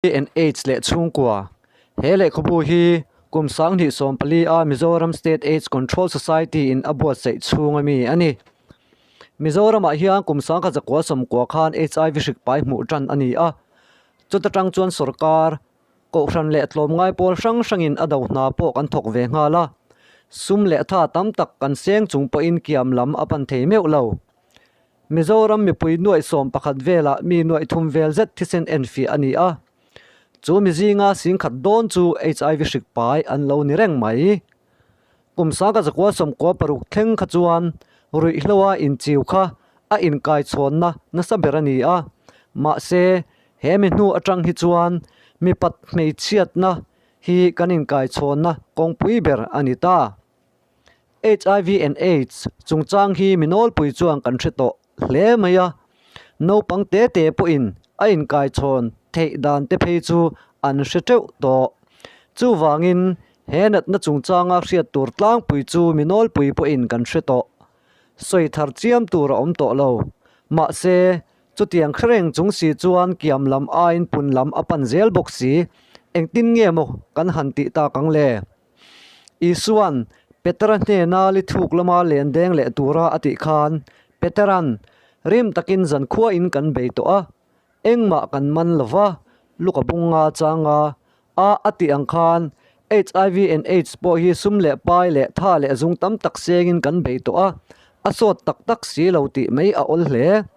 And Aids leh chhungkua. He lehkhabu hi kum 2014 a Mizoram State Aids Control Society in a buatsaih chhung ami a ni. Mizoramah hian kum 1990 khan HIV hrik pai hmuh tan a ni a. Chuta tang chuan sorkar, kohhran leh tlawmngai pawl hrang hrangin a do hna pawh kan thawk ve nghal a. Sum leh tha tam tak kan seng chung pawhin kiam lam a pan thei meuh lo. Mizoram mipui nuaih 11 velah mi nuaih thum vel zet thisen enfiah a ni a. Chu mi zinga singkhat dawn chu HIV hrik pai an lo ni reng mai. Kum 1996 thleng kha chuan ruihhloa inchiu kha a inkaichhawnna nasa ber a ni a. Mahse, he mi hnu atang hi chuan mipat hmeichhiatna hi kan inkaichhawnna kawngpui ber a ni ta. HIV and AIDS chungchang hi mi nawlpui chuan kan hre tawh hle mai a, naupang te te pawhin a inkaichhawn theih dan te phei chu an hre teuh tawh. Chuvangin he natna chungchanga hriat tur tlangpui chu mi nawlpui pawhin kan hre tawh. Sawi thar chiam tur a awm tawh lo. Mahse, chutiang hre reng chung si chuan kiam lam aiin pun lam a pan zel bawk si. Engtin nge maw kan han tih tak ang le? Isua'n Petera hnena li thuk lama len deng leh tura a tih khan, Petera'n, Rim takin zankhuain kan bei tawh a, engmah kan man lo va, Luka bunga changa a a tih ang khan HIV and aids pawh hi sum leh pai leh tha leh zung tam tak sengin kan bei tawh a, a sawt tak tak si lo tih mai a awl hle.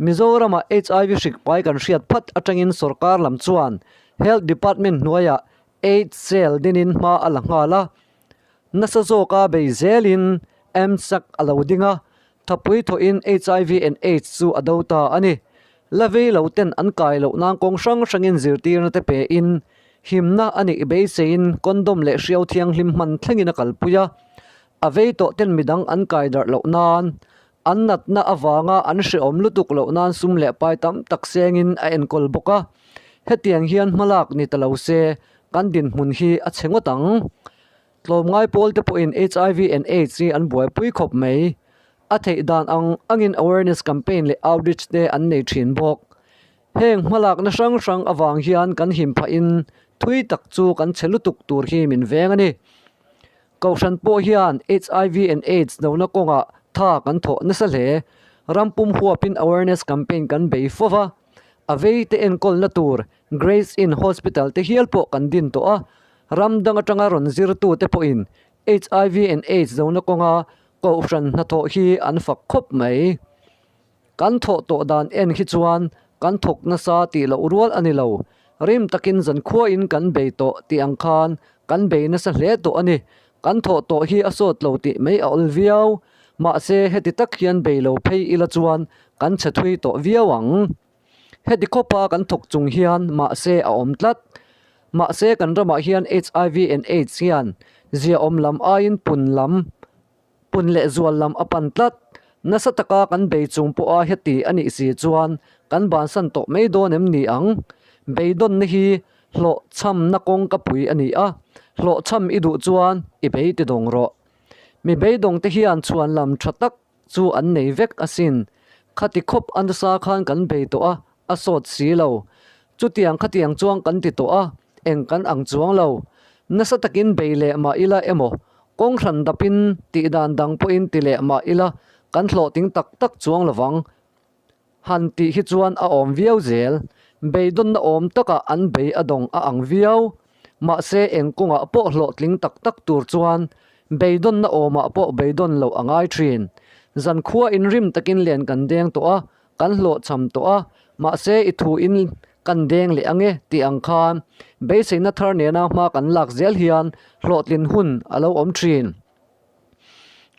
Mizoramah HIV hrik pai kan hriat phat atangin sorkar lam chuan Health Department hnuaiah Aids Cell dinin hma a la nghal a, nasa zawka bei zelin MSAC a lo ding a, thapui thawhin HIV and Aids chu a do ta a ni. La vei lo ten an kai loh nan kawng hrang hrangin zirtirna te pein himna a nih beiseiin condom leh hriau thianghlim hman thlengin a kalpui a, a vei tawh ten midang an kai darh loh nan An natna avanga an hrehawm lutuk loh nan sum leh pai tam tak sengin a enkawl bawk a. Hetiang hian hmalak ni ta lo se, kan dinhmun hi a chhe ngawt ang. Tlawmngai pawl te pawhin HIV and Aids hi an buaipui khawp mai. A theih dan ang angin awareness campaign leh outreach te an nei thin bawk. Heng hmalakna hrang hrang avang hian kan him phahin thui tak chu kan chhe lutuk tur hi min veng a ni. Kohhran pawh hian HIV and Aids dona kawngah tha kan thawh nasa hle. Ram pum huapin awareness campaign kan bei fo va, a vei te enkawlna tur Grace Inn Hospital te hial pawh kan din tawh a. Ram dang atanga rawn zirtute pawhin HIV and Aids dona kawnga kohhran hnathawh hi an fak khawp mai. Kan thawh tawh dan en hi chuan kan thawk nasa tih loh rual a ni lo. Rim takin zankhuain kan bei tawh tih ang khan kan bei nasa hle tawh a ni. Kan thawh tawh hi a sawt lo tih mai a awl viau. Mahse heti tak hian bei lo phei ila chuan kan chhe thui tawh viau ang. Heti khawpa kan thawk chung hian mahse a awm tlat. Mahse kan ramah hian HIV and Aids hian ziaawm lam aiin pun lam Pun leh zual lam a pan tlat. Nasa taka kan bei chung pawha heti a nih si chuan kan bansan tawh mai dawn em ni ang? Beidawnna hi hlawhchhamna kawng ka pui a ni a, hlawhchham i duh chuan i bei ti dawng rawh. Mi beidawngte hian chhuan lam tha tak chu an nei vek asin. Khati khawp a nasa khan kan bei tawh a, a sawt si lo. Chutiang khatiang chuan kan ti tawh a, eng kan ang chuang lo. Nasa takin bei leh mah ila emaw, kawng hran dapin tih dan dang pawhin ti leh mah ila kan hlawhtling tak tak chuang lovang. Han tih hi chuan a awm viau zel. Beidawnna awm takah an bei a dawng a ang viau. Mahse eng kawngah pawh hlawhtling tak tak tur chuan beidawnna awmah pawh beidawn loh a ngai thin. Zankhua inrim takin len kan deng tawh a, Kan hlawhchham tawh a, mahse i thu in kan deng leh ange tih ang khan beiseina thar nena hma kan lak zel hian hlawhtlin hun a lo awm thin.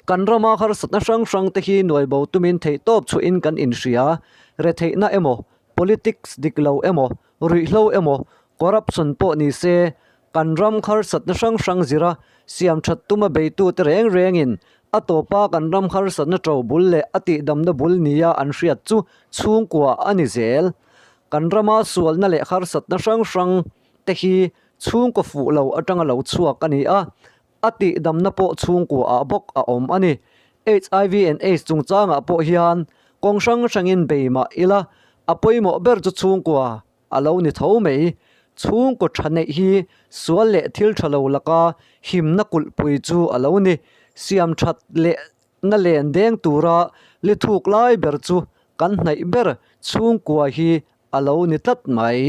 Kan rama harsatna hrang hrang te hi nuai bo tumin theihtawp chhuahin kan inhria, retheihna emaw, politics dik lo emaw, ruihhlo emaw, corruption pawh ni se Kan ram harsatna hrang hrang zira siam that tuma beitute reng rengin a tawpa kan ram harsatna to bul leh a tihdamna bul nia an hriat chu chhungkua a ni zel. Kan rama sualna leh harsatna hrang hrang te hi chhungkaw fuh lo atanga lo chhuak a ni a, a tihdamna pawh chhungkuaah bawk a awm a ni. HIV and Aids chungchangah pawh hian kawng hrang hrangin bei mah ila a pawimawh ber chu chhungkua. a lo ni tho mai. Chhungkaw tha neih hi sual leh thil tha lo laka himna kulhpui chu a lo ni. Siam that leh na len deng tura li thuk lai ber chu kan hnaih ber chhungkua hi a lo ni tlat mai.